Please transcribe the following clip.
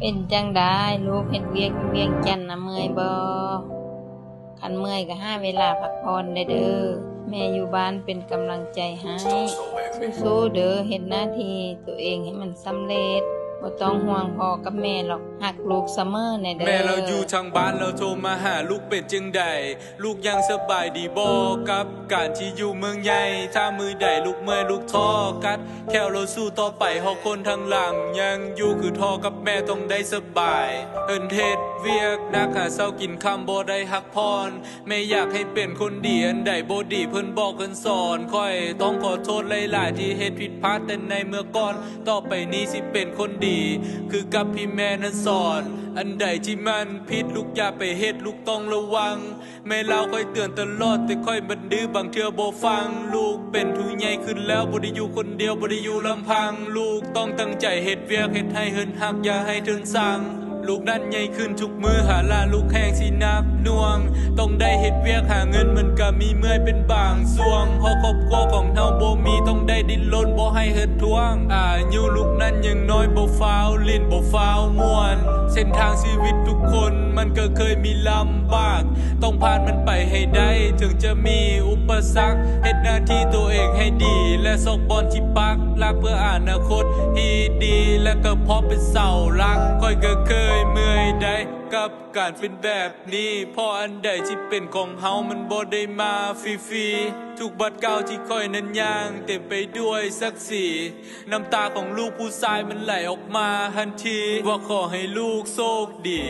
ເປັນຈັ່ງໃດລູກ ເຮັດວຽກຢູ່ວຽງຈັນນະ ເມື່ອຍບໍ່? ຄັນເມື່ອຍກໍຫາເວລາພັກຜ່ອນແດ່ເດີ. ແມ່ຢູ່ບ້ານເປັນກຳລັງໃຈໃຫ້. ສູ້ໆເດີ ເຮັດໜ້າທີ່ໂຕເອງໃຫ້ມັນສຳເລັດ. ບໍ່ຕ້ອງຫ່ວງພໍ່ກັບແມ່ຫຼອກ ຮັກລູກສະເໝີແດ່ເດີ. ແມ່ລາວຢູ່ທາງບ້ານ ລາວໂທມາຫາລູກເປັນຈັ່ງໃດ? ລູກຍັງສະບາຍດີບໍ່ກັບການທີ່ຢູ່ເມືອງໃຫຍ່? ຖ້າມື້ໃດລູກເມື່ອຍລູກທໍ້ ກັດແຂ້ວລາວສູ້ຕໍ່ໄປ ເພາະຄົນທາງຫຼັງຍັງຢູ່ ຄືພໍ່ກັບແມ່ຕ້ອງໄດ້ສະບາຍ. ເພິ່ນເຮັດວຽກໜັກ ຫາເຊົ້າກິນຄ່ຳ ບໍ່ໄດ້ພັກຜ່ອນ. ແມ່ຢາກໃຫ້ເປັນຄົນດີ ອັນໃດບໍ່ດີເພິ່ນບອກເພິ່ນສອນ. ຂ້ອຍຕ້ອງຂໍໂທດຫຼາຍໆ ທີ່ເຮັດຜິດພາດແຕ່ໃນເມື່ອກ່ອນ. ຕໍ່ໄປນີ້ຊິເປັນຄົນດີ ຄືກັບທີ່ແມ່ນັ້ນສອນ. ອັນໃດທີ່ມັນຜິດ ລູກຢ່າໄປເຮັດ ລູກຕ້ອງລະວັງ. ແມ່ລາວຂ້ອຍເຕືອນຕະຫຼອດ ແຕ່ຂ້ອຍມັນດື້ ບາງເທື່ອບໍ່ຟັງ. ລູກເປັນຜູ້ໃຫຍ່ຂຶ້ນແລ້ວ ບໍ່ໄດ້ຢູ່ຄົນດຽວ ບໍ່ໄດ້ຢູ່ລຳພັງ. ລູກຕ້ອງຕັ້ງໃຈເຮັດວຽກ ເຮັດໄຮ່ເຮືອນຮັກ ຢ່າໃຫ້ເຖິງສັງ. ລູກນັ້ນໃຫຍ່ຂຶ້ນທຸກມື້ ພາລະລູກແຮງຊິໜັກໜ່ວງ. ຕ້ອງໄດ້ເຮັດວຽກຫາເງິນ ມັນກະມີເມື່ອຍເປັນບາງຊ່ວງ. ເພາະຄອບຄົວຂອງເຮົາບໍ່ມີ ຕ້ອງໄດ້ດີ້ນລົນ ບໍ່ໃຫ້ເຮີດທ້ວງ. ອາຍຸລູກນັ້ນຍັງນ້ອຍ ບໍ່ຟ້າວຫຼິ້ນ ບໍ່ຟ້າວມ່ວນ. ເສັ້ນທາງຊີວິດທຸກຄົນ ມັນກໍເຄີຍມີລຳບາກ ຕ້ອງຜ່ານມັນໄປໃຫ້ໄດ້ ເຖິງຈະມີອຸປະສັກ. ເຮັດໜ້າທີ່ໂຕເອງໃຫ້ດີ ແລະຊອກບ່ອນທີ່ປັກຫຼັກ ເພື່ອອະນາຄົດທີ່ດີ ແລະກໍພໍເປັນເສົາຫຼັກ. ຂ້ອຍກໍເຄີຍເມື່ອຍໄດ້ກັບການເປັນແບບນີ້ ເພາະອັນໃດທີ່ເປັນຂອງເຮົາ ມັນບໍ່ໄດ້ມາຟຣີໆ. ທຸກບາດກ້າວທີ່ຂ້ອຍນັ້ນຍ່າງ ເຕັມໄປດ້ວຍສັກສີ. ນ້ຳຕາຂອງລູກຜູ້ຊາຍ ມັນໄຫຼອອກມາທັນທີ ວ່າຂໍໃຫ້ລູກໂຊກດີ.